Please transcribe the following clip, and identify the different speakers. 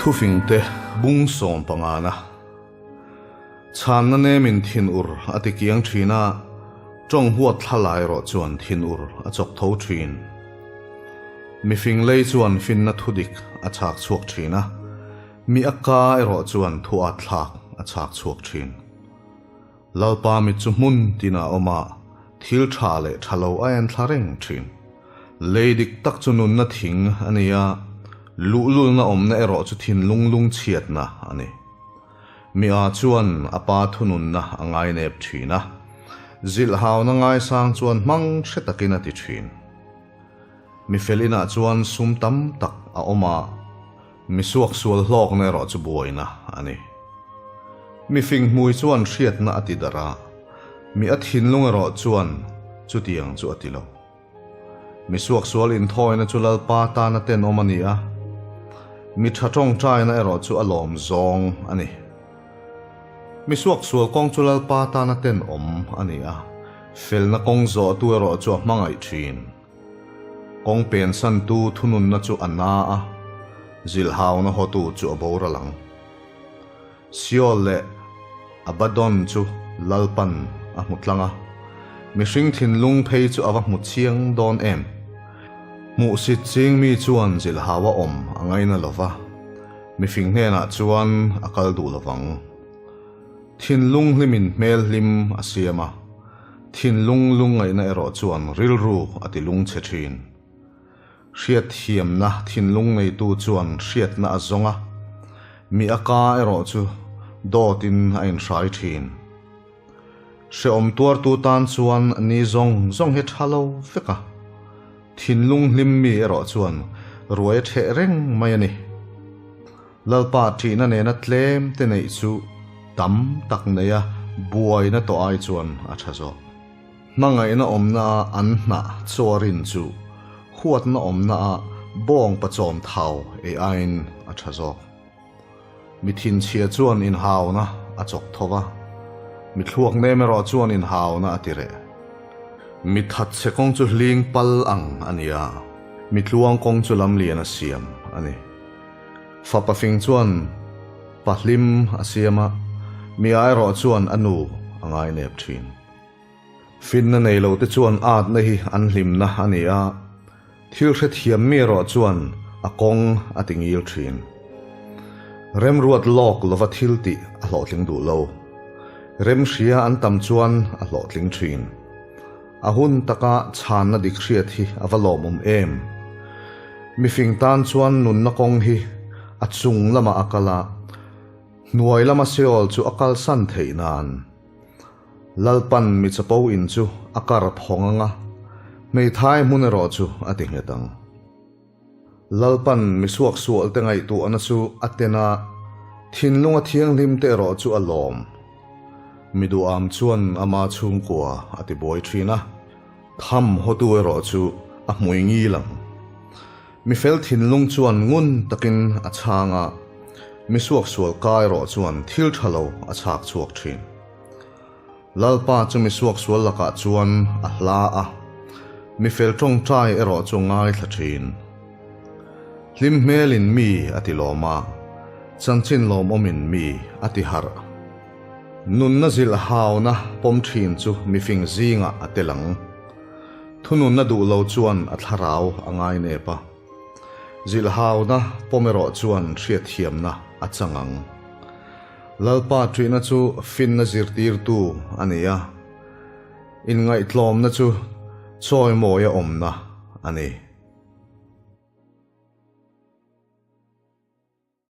Speaker 1: Thufingte bung sawm pangana chhanna nemin thinur a ti kiang thin a, tawng huat thlalai erawh chuan thinur a chawk tho thin. Mifing lei chuan finna thudik a chhak chhuak thin a, mi a ka erawh chuan thu at thlak a chhak chhuak thin. Lalpa mit chu hmun tinah a awm a, thil tha leh tha lo a en thla reng thin. Lei dik tak chu nunna thing a ni a, luhlulna awmna erawh chu thinlung lungchhiatna a ni. Mi a chuan a pa thununna a ngainep thin a, zilhhauna ngaisang chuan hmang hre takin a ti thin. Mi fel inah chuan sum tam tak a awm a, Mi suaksual hlawkna erawh chu buaina a ni. Mi fing hmui chuan hriatna a ti darh a, mi a thinlung erawh chuan chutiang chu a ti lo. Mi suaksual inthawina chu Lalpa tana tenawm a ni a, mi tha tawngtaina erawh chu a lawm zawng a ni. Mi suaksual kawng chu Lalpa tana tenawm a ni a, felna kawng zawhtu erawh chu a hmangaih thin. Kawng pensantu thununna chu a na a, zilhauna hawtu chu a boral ang. Seol leh Abaddon chu Lalpan a hmu tlang a, mihring thinlung phei chu a va hmu chiang dawn em? Hmuhsit ching mi chuan zilhau a awm a ngaina lo va, mifing hnenah chuan a kal duh lo vang. Thinlung hlimin hmel hlim a siam a. Thinlung lungngaihna erawh chuan rilru a ti lungchhe thin. Hriatthiamna thinlung neitu chuan hriatna a zawng a, mi a ka erawh chu dawtin a inhrai thin. Hrehawm tuartu tan chuan ni zawng zawng hi tha lo vek a, thinlung hlim mi erawh chuan ruai a ṭheh reng mai a ni. Lalpa ṭihna nena tlem te neih chu tam tak neia buaina tawh ai chuan a ṭha zawk. Hmangaihna awmna a an hnah chaw rin chu huatna awmna a bawng pachawm thau ei aiin a ṭha zawk. Mi thinchhia chuan inhauna a chawk tho va, mi thluak nem erawh chuan inhauna a ti reh. Mi thatchhe kawng chu hling pal ang a ni a, mi tluang kawng chu lamlian a siam a ni. Fapa fing chuan pa hlim a siam a, mi airawh chuan a nu a ngainep thin. Finna nei lo te chuan atna hi an hlimna a ni a, thil hrethiam mi erawh chuan a kawng a ti ngil thin. Remruat lawk lova thil tih a hlawhtling duh lo. Remhria an tam chuan a hlawhtling thin. A hun taka chhanna dik hriat hi a va lawmawm em? Mifing tan chuan nunna kawng hi a chung lamah a kal a, hnuai lama Seol chu a kalsan theih nan. Lalpan mi chapo in chu a kar phawng ang a, hmeithai hmun erawh chu a ti nghet ang. Lalpan mi suaksualte ngaihtuahna chu a ten a, thinlunga thianghlimte erawh chu a lawm. Mi duham chuan ama chhungkua a ti buai thin a, tham hawtu erawh chu a hmui ngil ang. Mi fel thinlung chuan ngun takin a chhang a, mi suaksual ka erawh chuan thil tha lo a chhak chhuak thin. Lalpa chu mi suaksual lakah chuan a hla a, mi fel tawngtai erawh chu ngaithla thin. Hlim hmelin mi a ti lawm a, chanchin lawmawmin mi a ti harh. Nunna zilh hauna pawm thin chu mifing zingah a tel ang. Thununna duh lo chuan a thlarau a ngainep a, zilh hauna pawm erawh chuan hriatthiamna a chang ang. Lalpa ṭihna chu finna zirtirtu a ni a, inngaihtlawmna chu chawimawia awmna a ni.